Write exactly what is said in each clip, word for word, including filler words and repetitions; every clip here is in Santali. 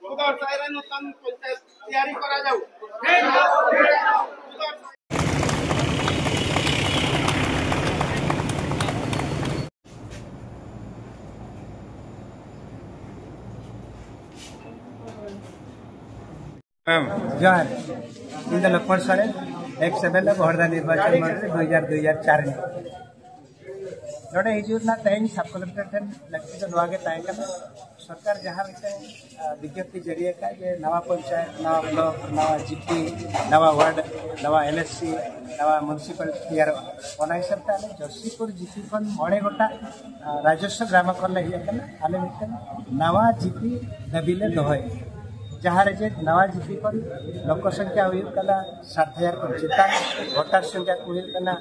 ଉଦ୍ଧାର ସାଇରେ ନୂତନ ପଞ୍ଚାୟତ ତିଆରି କରାଯାଉ। ᱡᱚᱦᱟᱨ᱾ ᱤᱧ ᱫᱚ Lakhan Soren, ex M L A ᱵᱚᱦᱚᱲᱫᱟ ᱱᱤᱨᱵᱟᱪᱚᱱ ᱢᱚᱱᱰᱚᱞ ᱨᱮ ᱫᱩ ᱦᱟᱡᱟᱨ ᱫᱩ ᱦᱟᱡᱟᱨ ᱪᱟᱨ ᱨᱤᱱᱤᱡ᱾ ᱱᱚᱰᱮ ᱦᱤᱡᱩᱜ ᱨᱮᱱᱟᱜ ᱛᱮᱦᱮᱧ ᱥᱟᱵ ᱠᱚᱞᱮᱠᱴᱚᱨ ᱴᱷᱮᱱ ᱞᱟᱹᱠᱛᱤ ᱫᱚ ᱱᱚᱣᱟ ᱜᱮ ᱛᱟᱦᱮᱸ ᱠᱟᱱᱟ, ᱥᱚᱨᱠᱟᱨ ᱡᱟᱦᱟᱸ ᱢᱤᱫᱴᱮᱱ, ᱟ, ᱵᱤᱡᱽᱧᱚᱯᱛᱤ ᱡᱟᱹᱨᱤ ᱟᱠᱟᱫ ᱡᱮ ᱱᱟᱣᱟ ᱯᱚᱧᱪᱟᱭᱮᱛ, ᱱᱟᱣᱟ ᱵᱞᱚᱠ, ᱱᱟᱣᱟ ᱡᱤᱯᱤ, ᱱᱟᱣᱟ ᱣᱟᱨᱰ, ᱱᱟᱣᱟ ᱮᱞ ᱮᱥ ᱥᱤ, ᱱᱟᱣᱟ ᱢᱩᱱᱥᱤᱯᱟᱞ ᱛᱮᱭᱟᱨᱚᱜᱼᱟ, ᱚᱱᱟ ᱦᱤᱥᱟᱹᱵ ᱛᱮ ᱟᱞᱮ ᱡᱚᱥᱤᱯᱩᱨ ᱡᱤᱯᱤ ᱠᱷᱚᱱ ᱢᱚᱬᱮ ᱜᱚᱴᱟᱝ, ᱟ, ᱨᱟᱡᱚᱥᱣᱚ ᱜᱨᱟᱢ ᱠᱷᱚᱱ ᱞᱮ ᱦᱮᱡ ᱟᱠᱟᱱᱟ᱾ ᱟᱞᱮ ᱢᱤᱫᱴᱮᱱ ᱱᱟᱣᱟ ᱡᱤᱯᱤ ᱫᱟᱹᱵᱤ ᱞᱮ ᱫᱚᱦᱚᱭᱮᱫᱼᱟ, ᱡᱟᱦᱟᱸ ᱨᱮ ᱡᱮ ᱱᱟᱣᱟ ᱡᱤᱯᱤ ᱠᱷᱚᱱ ᱞᱳᱠ ᱥᱚᱝᱠᱷᱟ ᱦᱩᱭᱩᱜ ᱠᱟᱱᱟ ᱥᱟᱛ ᱦᱟᱡᱟᱨ ᱠᱷᱚᱱ ᱪᱮᱛᱟᱱ, ᱵᱷᱳᱴᱟᱨ ᱥᱚᱝᱠᱷᱟ ᱠᱚ ᱦᱩᱭᱩᱜ ᱠᱟᱱᱟ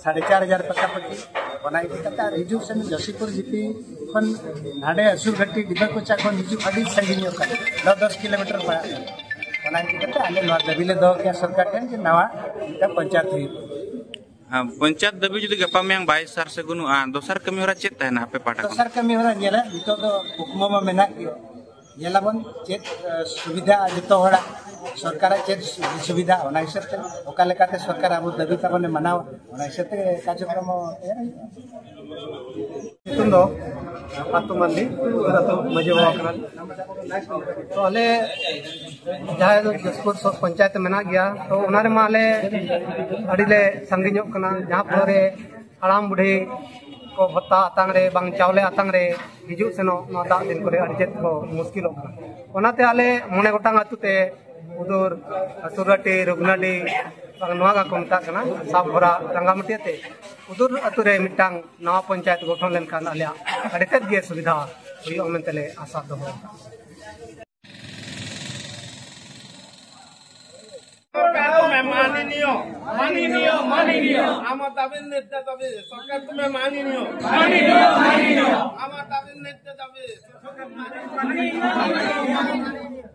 ᱥᱟᱲᱮ ᱪᱟᱨ ᱦᱟᱡᱟᱨ ᱯᱟᱠᱟᱯᱟᱠᱤ᱾ ᱚᱱᱟ ᱤᱫᱤ ᱠᱟᱛᱮ ᱟᱨ ᱦᱤᱡᱩᱜ ᱥᱮᱱ ᱡᱚᱥᱤᱯᱩᱨ ᱡᱤᱯᱤ ᱠᱷᱚᱱ ᱱᱟᱰᱮ ᱟᱹᱥᱩᱨ ᱜᱷᱟᱹᱴᱤ ᱰᱤᱵᱟᱹ ᱠᱚᱪᱟ ᱠᱷᱚᱱ ᱦᱤᱡᱩᱜ ᱟᱹᱰᱤ ᱥᱟᱺᱜᱤᱧᱚᱜ ᱠᱟᱱᱟ, ᱱᱚ ᱫᱚᱥ ᱠᱤᱞᱳᱢᱤᱴᱟᱨ ᱯᱟᱲᱟᱜ ᱠᱟᱱᱟ᱾ ᱚᱱᱟ ᱤᱫᱤ ᱠᱟᱛᱮ ᱟᱞᱮ ᱱᱚᱣᱟ ᱫᱟᱹᱵᱤ ᱞᱮ ᱫᱚᱦᱚ ᱠᱮᱭᱟ ᱥᱚᱨᱠᱟᱨ ᱴᱷᱮᱱ ᱡᱮ ᱱᱟᱣᱟ ᱢᱤᱫᱴᱟᱝ ᱯᱚᱧᱪᱟᱭᱮᱛ ᱦᱩᱭᱩᱜ᱾ ᱦᱮᱸ, ᱯᱚᱧᱪᱟᱭᱮᱛ ᱫᱟᱹᱵᱤ ᱡᱩᱫᱤ ᱜᱟᱯᱟ ᱢᱮᱭᱟᱝ ᱵᱟᱭ ᱥᱟᱨ ᱥᱟᱹᱜᱩᱱᱚᱜᱼᱟ, ᱫᱚᱥᱟᱨ ᱠᱟᱹᱢᱤ ᱦᱚᱨᱟ ᱪᱮᱫ ᱛᱟᱦᱮᱱᱟ ᱟᱯᱮ ᱯᱟᱦᱴᱟ ᱠᱷᱚᱱ? ᱫᱚᱥᱟᱨ ᱠᱟᱹᱢᱤ ᱦᱚᱨᱟ ᱧᱮᱞᱟ, ᱱᱤᱛᱚᱜ ᱫᱚ ᱠᱩᱠᱢᱩ ᱢᱟ ᱢᱮᱱᱟᱜ ᱜᱮ, ᱧᱮᱞᱟᱵᱚᱱ ᱪᱮᱫ, ᱮ, ᱥᱩᱵᱤᱫᱷᱟ ᱡᱚᱛᱚ ᱦᱚᱲᱟᱜ, ᱥᱚᱨᱠᱟᱨᱟᱜ ᱪᱮᱫ ᱥᱩ-, ᱥᱩᱵᱤᱫᱷᱟ, ᱚᱱᱟ ᱦᱤᱥᱟᱹᱵ ᱛᱮ ᱚᱠᱟ ᱞᱮᱠᱟᱛᱮ ᱥᱚᱨᱠᱟᱨ ᱟᱵᱚ ᱫᱟᱹᱵᱤ ᱛᱟᱵᱚᱱᱮ ᱢᱟᱱᱟᱣᱟ, ᱚᱱᱟ ᱦᱤᱥᱟᱹᱵ ᱛᱮ ᱠᱟᱨᱡᱚᱠᱨᱚᱢ ᱛᱮᱭᱟᱨ ᱦᱩᱭᱩᱜᱼᱟ᱾ ᱧᱩᱛᱩᱢ ᱫᱚ ᱯᱟᱛᱩ ᱢᱟᱱᱰᱤ, ᱟᱹᱛᱩ ᱢᱟᱹᱡᱷᱤ ᱵᱟᱵᱟ ᱠᱟᱱᱟᱞᱤᱧ᱾ ᱛᱚ ᱟᱞᱮ ᱡᱟᱦᱟᱸᱭ ᱫᱚ ᱡᱚᱥᱯᱩᱨ ᱥᱚᱵ ᱯᱚᱧᱪᱟᱭᱮᱛ ᱢᱮᱱᱟᱜ ᱜᱮᱭᱟ, ᱛᱚ ᱚᱱᱟ ᱨᱮᱢᱟ ᱟᱞᱮ ᱟᱹᱰᱤ ᱞᱮ ᱥᱟᱺᱜᱤᱧᱚᱜ ᱠᱟᱱᱟ, ᱡᱟᱦᱟᱸ ᱯᱷᱚᱞᱚ ᱨᱮ ᱦᱟᱲᱟᱢ ᱵᱩᱰᱷᱤ ᱠᱚ ᱵᱷᱚᱛᱟ ᱟᱛᱟᱝ ᱨᱮ ᱵᱟᱝ ᱪᱟᱣᱞᱮ ᱟᱛᱟᱝ ᱨᱮ ᱦᱤᱡᱩᱜ ᱥᱮᱱᱚᱜ ᱱᱚᱣᱟ ᱫᱟᱜ ᱫᱤᱱ ᱠᱚᱨᱮ ᱟᱹᱰᱤ ᱛᱮᱫ ᱠᱚ ᱢᱩᱥᱠᱤᱞᱚᱜ ᱠᱟᱱᱟ᱾ ᱚᱱᱟᱛᱮ ᱟᱞᱮ ᱢᱚᱬᱮ ᱜᱚᱴᱟᱝ ᱟᱹᱛᱩ ᱛᱮ ᱩᱫᱩᱨ, ᱟᱹᱥᱩᱨᱟᱴᱤ, ᱨᱩᱜᱽᱱᱟᱰᱤ, ᱵᱟᱝ ᱱᱚᱣᱟ ᱜᱮᱠᱚ ᱢᱮᱛᱟᱜ ᱠᱟᱱᱟ ᱥᱟᱵ ᱦᱚᱨᱟ ᱨᱟᱸᱜᱟᱢᱟᱹᱴᱤᱭᱟᱹ ᱛᱮ ᱩᱫᱩᱨ ᱟᱹᱛᱩ ᱨᱮ ᱢᱤᱫᱴᱟᱝ ᱱᱟᱣᱟ ᱯᱚᱧᱪᱟᱭᱮᱛ ᱜᱚᱴᱷᱚᱱ ᱞᱮᱱᱠᱷᱟᱱ ᱟᱞᱮᱭᱟᱜ ᱟᱹᱰᱤ ᱛᱮᱫ ᱜᱮ ᱥᱩᱵᱤᱫᱷᱟ ᱦᱩᱭᱩᱜᱼᱟ ᱢᱮᱱᱛᱮ ᱞᱮ ᱟᱥᱟ ᱫᱚᱦᱚ ᱟᱠᱟᱫᱟ᱾ ᱢᱟᱱᱱᱤᱭᱚ, ᱢᱟᱱᱱᱤᱭᱚ, ᱢᱟᱱᱱᱤᱭᱚ। আমার দাবি নিত্য দাবি, সরকার তুমি মাননীয়। মাননীয়, মাননীয়। আমার দাবি নিত্য দাবি, সরকার মাননীয়।